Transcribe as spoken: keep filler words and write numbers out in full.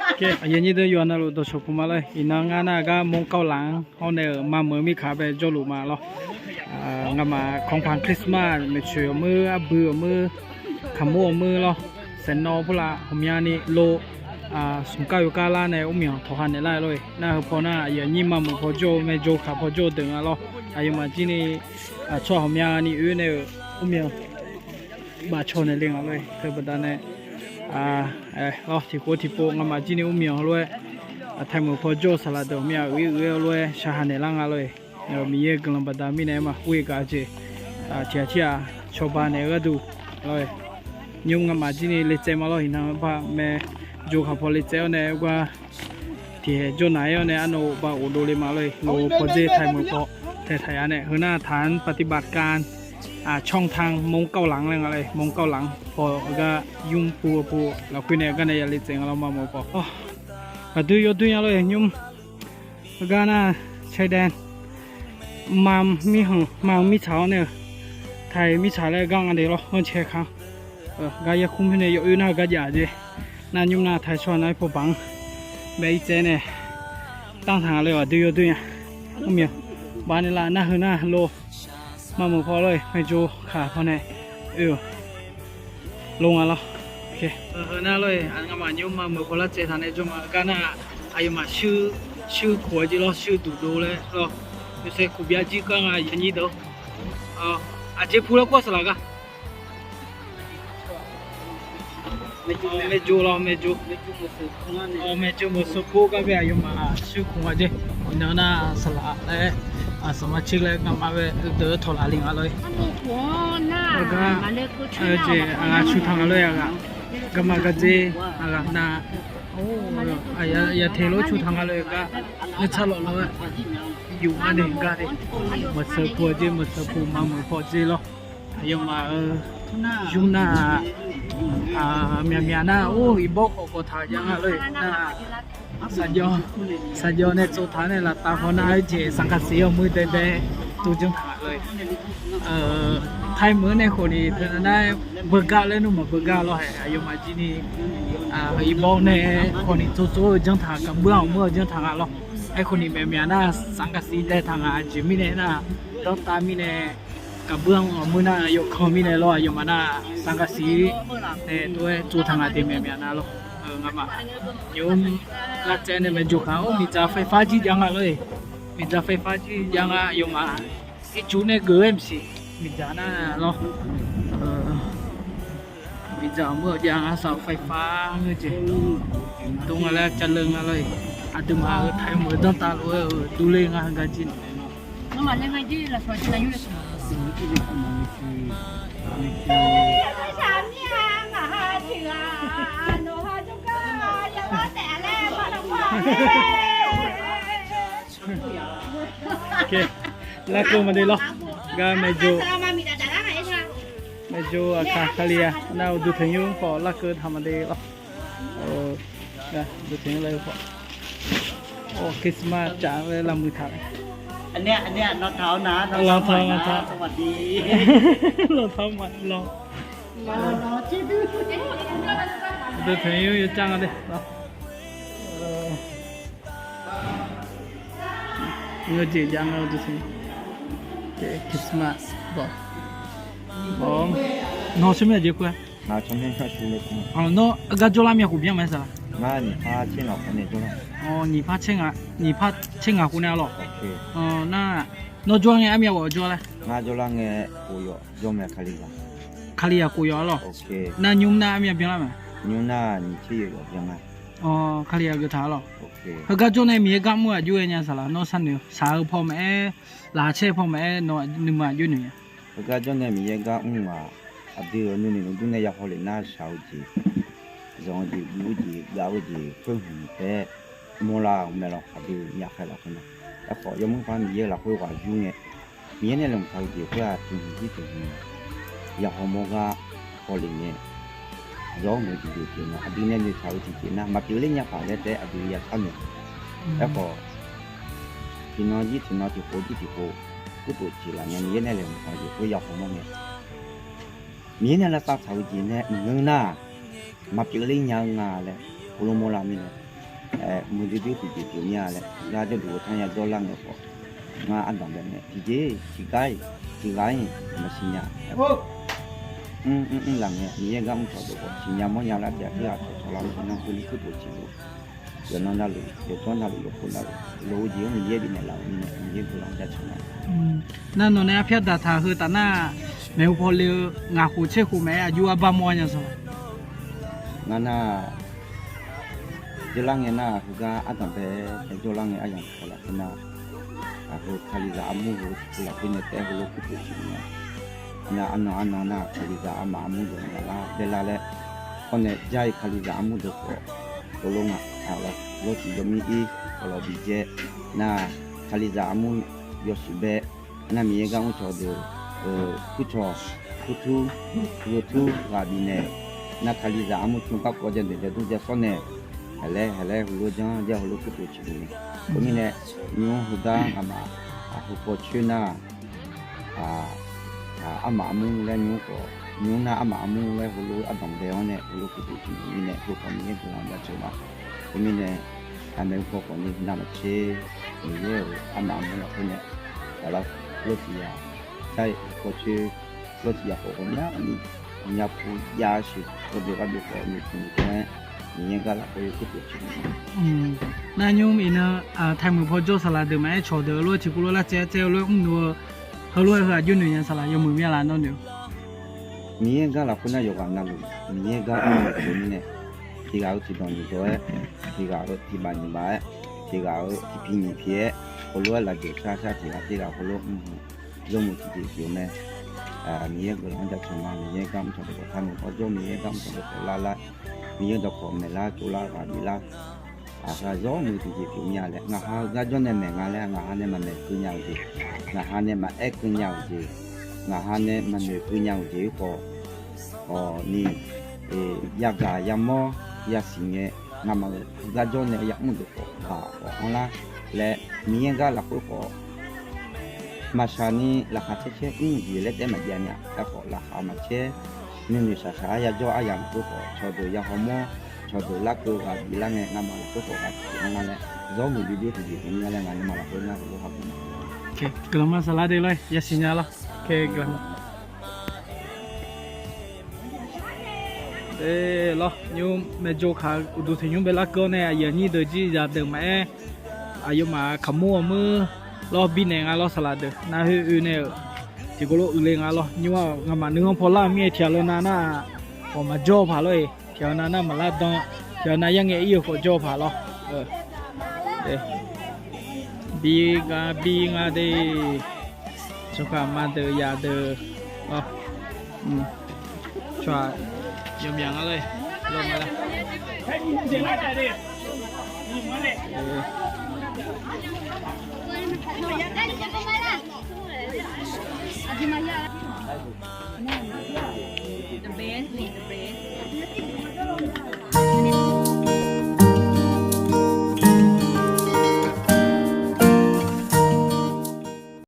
Aqyuif aqnyir deuq yawqha navluf dawqcawq puq ma lor-e. Iqnan ngar nar-aq gar โมงเก้าหลัง hawr nae-euq mameuq mirkaq bae jawrluf ma lor. Ngamaf ของขวัญคริสต์มาส maeqtsoeq-awq meur, arbui-awq meur, kaqmur-awq meur lor. Saeqnawv purlav ghawqmyani lov, smq kar yawkar lar nae urmyanq tawqha naeqlar-eu lor-e. Nar heupaw nar aqyuif aqnyir mameuq paw jawr-eu, maeqjoq kaq paw jawr-eu deuq nga lor. Aqyawfmaf jir ni tsawrhaq ghawqmyani oe nae-euq urmyanq bafcaw naeq le nga lor-e. Teubaqda nae lor tiqkhof tiqpov ngamaf jir ni urmyanq heulof-aer taemeuq paw jawr-eu saqlaq deuq ghawqmya uiq-ir uiq-aer heulof-aer shaqhaq naeqlar nga lor-e. Miqyaer guiqlanq baqda mirnae aerma khoergar jeq tiqghaq tirghaq cawba naeq-eu gharduq lor-e. Nymr ngamaf jir ni le tsaev ma lor. Iqnan bar maeqjoq kaq paw le tsaev-awr nae gar tiqhaeq jawr naq-aer-awr nae arnav ba ghofdov le ma lor-e. Lov paw dzer taemeuq paw taeq taq ya nae heu nar ฐานปฏิบัติการ ช่องทาง โมงเก้าหลัง laer nga lor-e. โมงเก้าหลัง paw gar nymr pu pu lafkhoer nae gar nae ya le tsaev nga lor mameuq paw. Aqdui yawdui nya lor-e nymr. Heugar nar ชายแดน mam mirkhanq mam mirtsaq-awr nae-eu, taiq mirtsaq laer gar nga de lor. Ghanrcae ka gar yarkmr khoer nae yawoer nar gar jav jeq. Nar nymr nar taiq tsawrhaq nav-aer paw baq-anr bae-ir tsaev nae tanr taq nga lor-e. Aqdui yawdui nya. Mrmyanq baf naeqlaf nar heu nar lov mameuq paw lor-e. Maeqjoq kaq paw nae oe-euq lov nga lor. Heu nar lor-e, ngamaf nymr mameuq paw lar tsaev taq nae jawr ma. Gar nar aqyawfmaf shuir khof-aer jir lor, shuir duq dov laer lor. Yawshaev khof byav jir gar nga yanyir deuq. Aqjeq pu laer kur-a saqlaq gar. Maeqjoq lor, maeqjoq. Maeqjoq meuq sheuq pov gar bae aqyawfmaf shuir khof nga jeq. Iqnan nar saqlaq laer, saqma cir laer ngamaf bae deuq tawq laf le nga lor-e. Gar jeq aqghaq cu taq nga lor-e. Aqghaq garma gardzer aqghaq nar, yaqteq lof cu taq nga lor-e. Gar nuitsar lawq lawq-aer yuf-ar nae gar de. Meuq sheuq pu-eu jeq, meuq sheuq pu mameuq paw dzer lor. Aqyawfmaf-euq yur nar-aq, myaqmyaq nar or iqbax khawf khawf taq jav nga lor-e. Nar-aq, saqjawv nae tsov taq nae laftav paw nar-aq jeq sanqkaqsiq-awr mur daedae tov janr taq nga lor-e. Taemeuq nae khawf ni teu nar-aq beugar laer nmr maqbeugar lor-e. Aqyawfmaf jir ni iqbax nae khawf ni tsov tsov-eu janr taq, kaqbur-anr mur-eu janr taq nga lor. Aerkhawf ni myaqmyaq nar-aq sanqkaqsiq dae taq nga jeq mirnae nar-aq, danrtav mirnae kaqbur-anr mur nar-aq yawkan mirnae lor. Aqyawfmaf nar-aq sanqkaqsiq nae tov-aer tsov taq nga de myaqmyaq nar lor. Ngamaf nymr lar tsaev nae maeqjoq kaq-anr miqdzaq ไฟฟ้า jir jav nga lor-e. Miqdzaq ไฟฟ้า jir jav nga aqyawfmaf ircuf nae geuf-aer maqsiq miqdzaq nar lor. Miqdzaq mur-eu jav nga saq ไฟฟ้า ngeur jeq. Dov nga laer cavleu nga lor-e. Aqduimaf-euq taemeuq danrtav lof-aer-euq durler nga heugar jir nae. Larkeuv maqde lor. Gar maeqjoq, maeqjoq aqkaq Kali-a nar uqduq tanqnymr khawf larkeuv taq maqde lor. Gar uqduq tanqnymr larkeuv khawf, or Christmas caf laer lavmuiq taq. Lawqtaq lawqtaq, lawqtaq ma lawq. Uqduq tanqnymr yawcar nga de lor. Ngeur jeq jav nga uqduq tanqnymr. Christmas bawq. Nawr tsawrmyanr jeq kur-a? Nawr gar jawrlar myav khof byan ma saqlaq? Nyiq par tser ngaq khof nae jawrlar. Nyiq par tser ngaq, nyiq par tser ngaq khof nae-a lor. Nar, nawr jawrlar ngae armyav ghawf jawrlar? Ngar jawrlar ngae khof yawf jawr mae Kalizaq. Kalizaq khof yawf-a lor. Nar nymr nar armyav byanlar ma? Nymr nar nyiq tser yawf yawf byan nga. Kalizaq geuf taq-a lor. Heugar jawr nae Miqyaer gar mr aqjox-aer nya saqlaq nawr sharnoeq-a? Shaq-eu paw maqaer, laqkhaq caer paw maqaer, nawq nuima aqjox noeq-a? Heugar jawr nae Miqyaer gar mr-aq, aqdui-euq nuinoeq nuidur nae ya haw lef nar shaq-eu jeq, zanq-eu jeq, guv-eu jeq, gav-eu jeq khoer hmq taef-aer mawrlar-euq mae lor. Aqdui myav-a lafkhoer nar, aerkhawf yawmuiq par Miqyaer-eu lafkhoer ghaq yur ngae, Miqyaer nae laeqhmq taq-eu jeq khoer-aq tiq hmq jir tiq hmq ya haw mawr gar haw lef ngae, zawr-awr ngae jeq jeq pyeuf nar, aqdui nae noeqtaq-eu tiqjeq nar maqpyeuf ler nya paq laer taef-aer aqdui ya sharnoeq. Aerkhawf, tiqnan jir tiqnan, tiqpov jir tiqpov, kurtof ciq laf nya Miqyaer nae laeqhmq taq-eu jeq khoer ya haw mawr ngae, Miqyaer nae lavsav taq-eu jeq nae mqngeur nar-aq, maqpyeuf ler nya-eu nga laer heulof mawrlar mirnae, muiqdui dui tiqjeq pyeuf mir-a laer gar jawrduq ghawqtanr ya jawrlar ngae khawf, ngar ardanq bae ngae tiqjeq-iq tiqgar-iq tiqghaq-iq maqsiq nya. Mr mr mr laf ngae Miqyaer gar mr cawq deuq khawf siqnya mawrnya lar tiq ghaq tirghaq cawqcawq lar-eu nar khoerni kurtof ciq luf, yawqnan navluf yawqjawr navluf yawqpov navluf lof-eu jeq-anr Miqyaer bifnaeq laf-euq mirnae Miqyaer guiqlanq-anr jaceuq ma. Nar nawq nae arpyar daqtaq heu taf nar, maeqhu paw le-eu ngaq khof tser khof maeq-aer aqjox arbar mawr-a nya saq. Ngar nar, jawrlar ngae nar heugar ardanq bae-aer jawrlar ngae aryamq paw lafkhoer nar, aqheu Kalizaq armur heu tiqkeuv lafkhoer nae taef-aer heulof kurtof ciq luf nar, nar arnan arnan nar Kalizaq armaf armur deuq maqlar baelar laer, hawr nae jar-iq Kalizaq armur deuq khawf, heulof ngaq taq lawr tiq jawr mir-ir, awqlawq bijae nar, Kalizaq armur yawshuif bae nar Miqyaer gar mr cawq deuq, kurcawq, kurtur, gheutur ghaq bifnaeq, nar Kalizaq armur tmr garkawv janoeq jadur jasawr nae, haqlaer haqlaer heulof janr jar heulof kurtof ciq luf ni. Khoermirnae, nymr heugar nga'maf aqheu paw coer nar, armaf armur laer nymr khawf nymr nar armaf armur laer heulof ardanq bae-awr nae heulof kurtof ciq luf mirnae heukhawf Miqyaer guiqlanq jaceuq ma. Khoermirnae, maeqhu paw khawf ni navmaqtser Miqyaer-euq armaf armur lafkhoer nae aqlaf lawr tiq yaq, jar-iq paw coer lawr tiq yaq khawf ghawqmyani ghawqmya pu jav-eu siq, yawdeuq gharduq khawf noeqtmq noeqtmq-aer Miqyaer gar lafkhoer kurtof ciq luf ma. Nar nymr iqnan taimuiq paw jawr saqlaq deuq maqaer cawq deuq-eu lof-aer tiqkawv lof lar tsaev tsaev-eu lof-aer mrnoeq-eu, heulof-aer heu aqjox noeq nya saqlaq yawmuiq mir-a laf nawr noeq-eu. Miqyaer gar lafkhoer nar yawqghaq navluf Miqyaer gar mr-eu jeq mirnae, tiq ghaq-euq tiqdanq nyiq dawq-aer, tiq ghaq-euq tiq baf nyiq baf-aer, tiq ghaq-euq tiq pi nyiq pi-aer, heulof-aer lafjeuq shar shar tiq ghaq tirghaq heulof mr-eu yawmuiq tiqjeq pyeuf mae. Miqyaer guiqlanq-anr jaceuq ma. Miqyaer gar mr cawq dawqkawq par noeq-awr jawr, Miqyaer gar mr cawq dawqkawq lar lar, Miqyaer dawqkawq maeq lar tsov lar ghaq bif lar, aqha zawr muiq tiqjeq pyeuf mir-a laer, ngaqha-eu gar jawr nae maeq nga laer ngaqha nae maqmaeq keuv nya-euq jeq, ngaqha nae maqaer keuv nya-euq jeq, ngaqha nae maqnoeq keuv nya-euq jeq-ir khawf, ni yagaq yamawr yasiq ngae, ngamaf-euq heugar jawr nae yamr deuq khawf baq khawf anrlar laer, Miqyaer gar lafkhoer khawf maqshaq ni laqkhaq caer caer mr-eu jeq laer taef maqjav nya-a. Aerkhawf laqkhaq maqcaer, nuinoeq shaqshaq-aer yajawr aryamq khoer khawf cawqdeuq yahaw mawr, cawqdeuq larkeuv ghaq bif lar ngae, ngamaf lafkhoer khawf ghaq tiqjeq anrlar laer, zawr muiq bibir tiqjeq pyeuf mir-a laer ngaq nuima lafkhoer ngar heulof hageuf ma. Guiqlanq ma saqlar de lor, yasiq nya lor. Lawr nymr maeqjawq kaq-eu uqduq tanqnymr bae larkeuv-awr nae aqyuif aqnyir deuq jir zaqdeuq maqaer, aqyawfmaf kaqmur-awq mur lawr binaeq nga lawr saqlaq deuq nar khoer oe nae-euq tiqkawv lof uiqle nga lawr. Nymr-aq ngamaf nuikhanr paw lar-eu mir-aer tiq ghaq law nav nar-aq, khawf maqjawr-eu paq lawr-eq. Tiq ghaq nav nar maqlar dan, tiq ghaq nav yarngae ir-eu khawf jawr-eu paq lawr. Bi nga bi nga de. Tsawrkaq ma deuq yaq deuq. Tsawrhaq yawmyaq nga lor-eq. Lawr nga lar. The band name